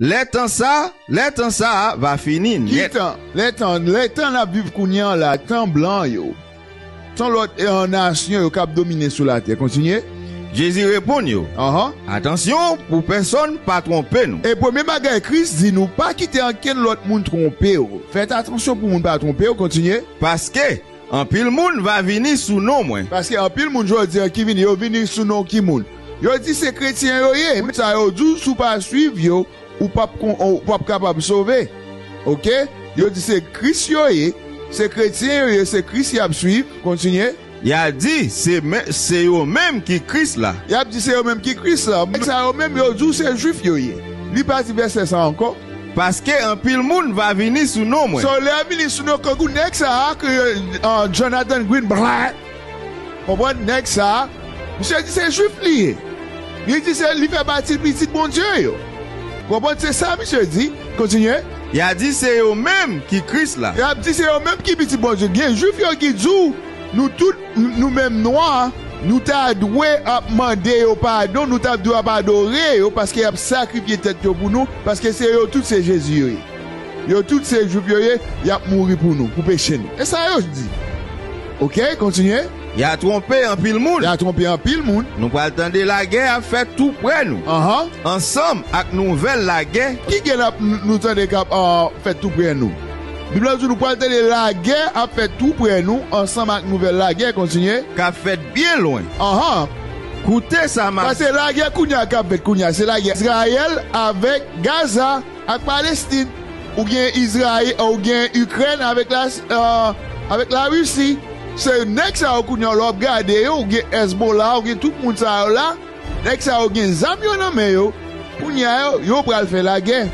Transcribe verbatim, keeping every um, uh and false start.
Lè tan sa, lè tan sa a va fini nèt. Ki tan? Lè tan, lè tan n ap viv kounye a la, tan blan yo. Tan lòt, eh, nasyon yo k ap domine sou latè. Kontinye. Jezi reponn yo, Anhan. Atansyon pou pèsonn pa twonpe nou. E premye bagay Kris di nou, pa kite ankenn lòt moun twonpe w. Fè atansyon pou moun pa twonpe w. Kontinye. Paske anpil moun va vini sou non mwen. Paske anpil moun jodi a ki vini, yo vini sou non ki moun? Yo di se kretyen yo ye. Moun sa yo di w, si w pa swiv yo, ou p ap kon-, ou p ap kapab sove. Oke? Yo di se Kris yo ye, se kretyen yo ye, se Kris y ap swiv. Kontinye. Y a di se men-, se yo menm ki Kris la. Y ap di se yo menm ki Kris la. Nèg sa yo menm, yo di w se Jwif yo ye. Li pa di vèsè sa ankò. Paske anpil moun va vini sou non mwen. So, lè y ap vini sou non, kankou nèg sa a, ke, ah, Jonathan Green, bla, konprann, nèg sa a, misye di se Jwif li ye. Li di se, li fè pati pitit Bondye yo. Konprann, se sa misye di. Kontinye. Y a di se yo menm ki Kris la. Y ap di se yo menm ki pitit Bondye. Gen Jwif yo ki di w, nou tout, nou menm nwa, nou ta dwe ap mande yo padon, nou ta dwe ap adore yo, paske y ap sakrifye tèt yo pou nou, paske se yo tout se Jezi yo ye. Yo tout se Jwif yo ye, y ap mouri pou nou, pou peche nou. E sa yo di. Oke, kontinye. Y a twonpe anpil moun. Y a twonpe anpil moun. Nou pral tande lagè ap fèt tou prè nou. Anhan. Ansanm ak nouvèl lagè. Ki gè n ap, nou tande k ap, ah, fèt tou prè nou? Bib la di nou pral tande lagè ap fèt tou prè nou, ansanm ak nouvèl lagè, kontinye. K ap fèt byen lwen. Anhan. Koute sa m ap. Paske lagè kounye a k ap fèt kounye a, se lagè Izrayèl avèk Gaza ak Palestin, oubyen Izrayèl, oubyen Ikrèn avèk la, euh, avèk Larisi. Se nèg sa yo kounye a, lè w ap gade yo, ou gen Hezbollah, ou gen tout moun sa yo la, nèg sa yo gen zam yo nan men yo, kounye a yo, yo pral fè lagè.